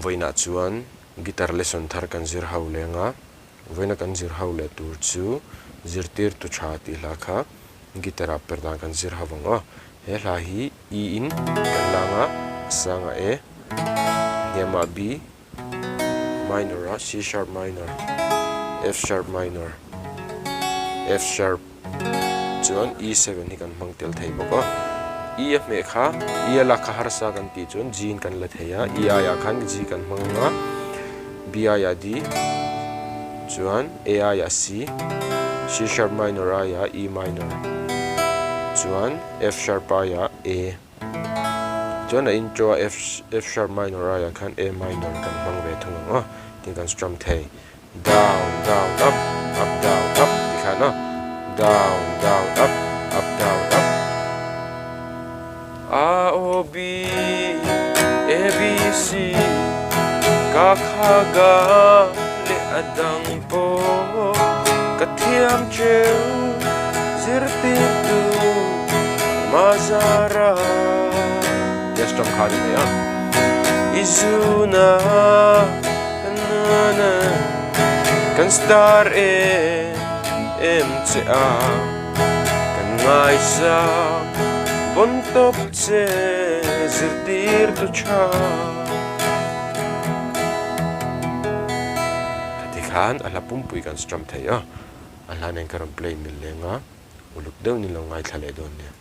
Vawiinah chuan guitar lesson thar kan zir ho leng a, vawiina kan zir ho leh tur chu zirtirtu tha tih hla kha guitar ah per dan kan zir ho vang aw. He hla hi E in kan lang a, a sangah E, hniamah B, minor a C sharp minor, F sharp minor, F sharp. Chuan E7 hi kan hmang tel thei bawk a, E a hmeh kha E a lak kha harsa kan tih chuan G in kan la thei a, E aiah khan G kan hmang ang a, B aiah D, chuan A aiah C, C sharp minor aiah E minor, chuan F sharp aiah A, chuan a intro a F F sharp minor aiah khan A minor kan hmang ve thung ang a, tin kan strum thei. Down down up up down up ti khan a down down up up down up A O B A B C Ka kha ga leh a dang pawh ka thiam cheu zirtirtu Mazara Yes tawng kha ni mai a I zuna Kan star em em che a, kan ngaisa vawn tawp che zirtir tu tha. Khati khan a hla pumpui kan strum thei a, a hla nen ka rawn play mil leng a, uluk deuhin lo ngaithla leh dawn nia.